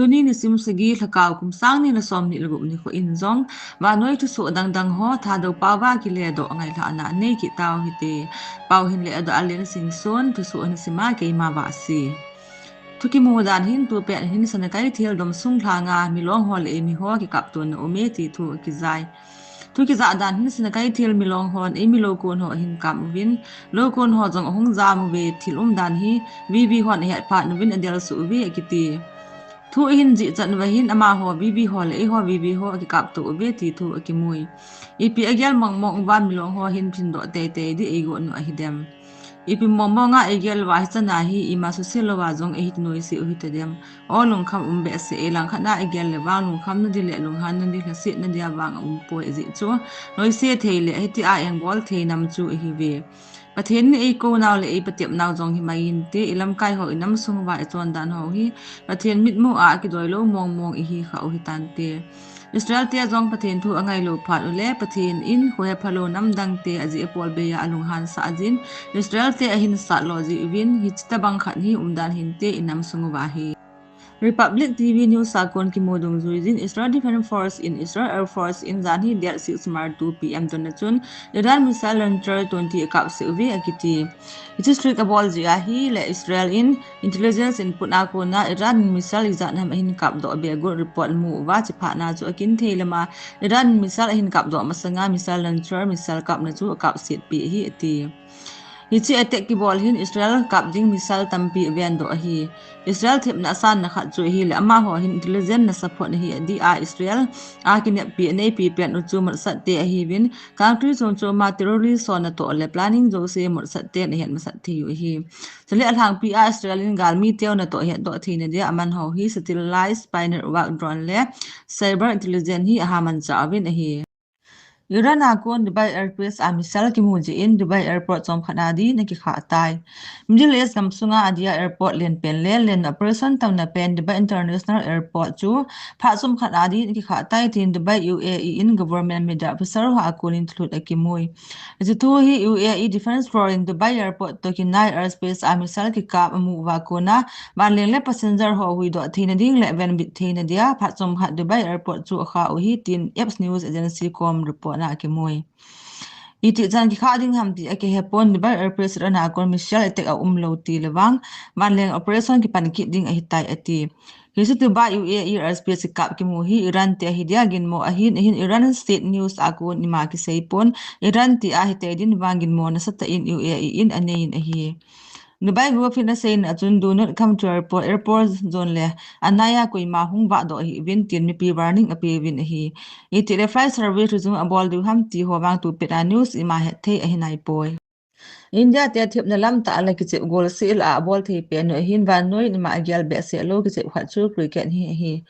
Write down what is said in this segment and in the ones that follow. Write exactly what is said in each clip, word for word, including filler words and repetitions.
Tuni nisim sagi lhakao kum sang ni le som ni le gup nikho in jong vannoi thusoh dangdang ho Thadou pao va kiledoh ngailhahna nei kit tau hite. Pao hin ledoh a Lensingson, thusoh hin sima keima Vahsi. Thu kimu dan hin tupet hin Sanakeithel dom sung lhanga Milong ho le eimi ho kikaptona um e ti thu akijai. Thu kijah dan hin Sanakeithel Milong hon eimi loukon ho ahin kap uvin, loukon ho jong ahung jam uve, thil umdan hi VV hon ahet phat uvin adelsuh uve akiti. Thu ahin jihchan uva hin amaho VV ho le eiho VV ho akikapto uve ti thu akimui. Ipi agel mongmong uva Milong ho hin phingdoh teitei ding eigot u ahidem. Ipi mongmonga eigel uva hichana hi ima suse louva jong eiti noise u hitadem. O lungkham um behseh e, langkhat a eigel le vang lungkham nading le lunghan nading lhaset nadia vang aumpoi ajeh chu noise thei le hitia engbol thei nam chu ahiuve. Pathen in eikou nau le eipatep nau jong himai inte, ilamkai ho inam sung uva ichondan ho hi Pathen mitmu a kidoilou mongmong ihi khah u hitante. Israel te jong Pathen thu angailou phat ule Pathen in khohephalou namdang te ajeh apol beiya alunghan sah jin, Israel te ahin satlo jiuvin, hiche tobang khat hi umdan hinte inam sung uva hi. Republic TV News a kon kimu dungjui jin Israel Defense Force in Israel Air Force in janhi date six March two PM dona chun Iran missile launcher twenty akapsah uve akiti. Hiche strike abol jeh a hile Israel in intelligence input a kona Iran in missile ijat ham ahin kapdoh be got report amu uva, chuphat na chu akinthei lama Iran in missile ahin kapdoh masanga missile launcher missile kapna chu akapsetpi ahi ati. Hiche attack kibol hin Israel kap ding missile tampi avendoh ahi. Israel thepna asanna khat chu ahile amaho hin intelligence na support ahi adih a Israel a kineppi aneipi pen u chu Mossad te ahiuvin, country chom choma terrorist ho natoh le planning jouse Mossad ten ahet masat thei u ahi. Chule alhangpi a Israel in galmi teu natoh hetdoh theina dia amanho hi satellite, spy network, drone le cyber intelligence hi aha manchah uvin ahi. Iran a kon Dubai airspace a missile kimu jeh in Dubai airport chomkhat a din akikhah tai. Middle East gam sunga adia airport lenpen le len operation tamna pen Dubai International Airport chu phat chomkhat a din akikhah tai tin Dubai UAE in government media officer ho a konin thulhut akimui. Hiche thu hi UAE Defense Force in Dubai airport toh kinai airspace a missile kikap amu uva kona vanleng le passenger ho huhdoh theina ding le venbit theina dia phat chomkhat Dubai airport chu akhah u ahi tin Axios News Agency kom report na akimui. Itih chan kikhah ding ham ti akihepon, Dubai airspace a kon missile attack aumlou ti le vang vanleng operation kipan kit ding ahitai ati. Hiche Dubai UAE airspace kap kimu hi Iran te ahi dia ginmo ahin, ahin Iran State News a kon ima kiseipon, Iran ti ahi tei din vang ginmo nasatah in UAE in aneiyin ahi. Dubai Gulf in aseina chun do not come to airport, airport zone le anaiya koima hung vahdoh hih uvin tin mipi warning apeuvin ahi. Itih le flight service resume abol diu ham ti ho vang tupet a news ima hetthei ahinaipoi. India te thepna lamtah le kichep golseh lah a abol thei pen u ahin vannoi in ima agel behseh lou kichep khat chu cricket hi ahi.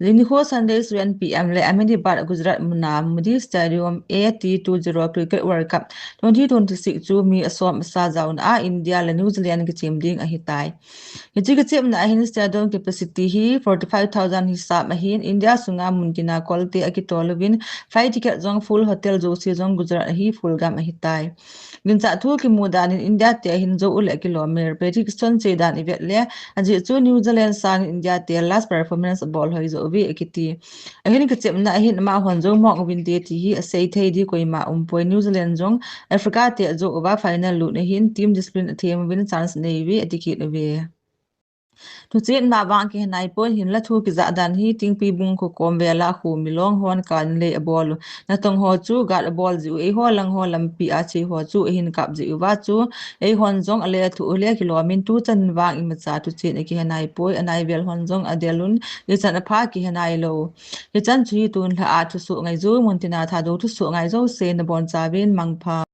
Jing nikho Sunday seven PM le Ahmedabad, Gujarat muna Modi Stadium A T twenty cricket World Cup twenty twenty-six chu mi asom asa jaona a India le New Zealand kichem ding ahitai. Hiche kichepna ahin stadium capacity hi forty-five thousand hisap ahin, India sunga muntina kolte akitol uvin, flight ticket jong full, hotel jouse jong Gujarat ahi full gam ahitai. Ginchat thu kimu dan in India te ahin jou u le akilom e, prediction cheidan ivet le, ajeh chu New Zealand sangin India te last performance abol hoi jou uve akiti. Ahin kichepna ahin amahon jou mong uvinte ti hi asei thei di koima umpoi, New Zealand jong Africa te ajou uva final lut ahin team discipline athem uvin chance anei uve ati kit uve. Thuchetna vang kihenaipoi, hinla thu kijah dan hi Tingpibung khokom vela khu Milong hon kanlei abol u natong ho chu guard abol jeh u eiho lang ho lampi a che ho chu ahin kap jeh uva chu eihon jong ale athu u le kilomin tuchan vang imacha thuchet akihenaipoi, anaivel hon jong adelun ichan apha kihenailou. Hichan chu hi tunlhah a thusoh ngaiju muntina Thadou thusoh ngai jouse nabonchauvin mangpha.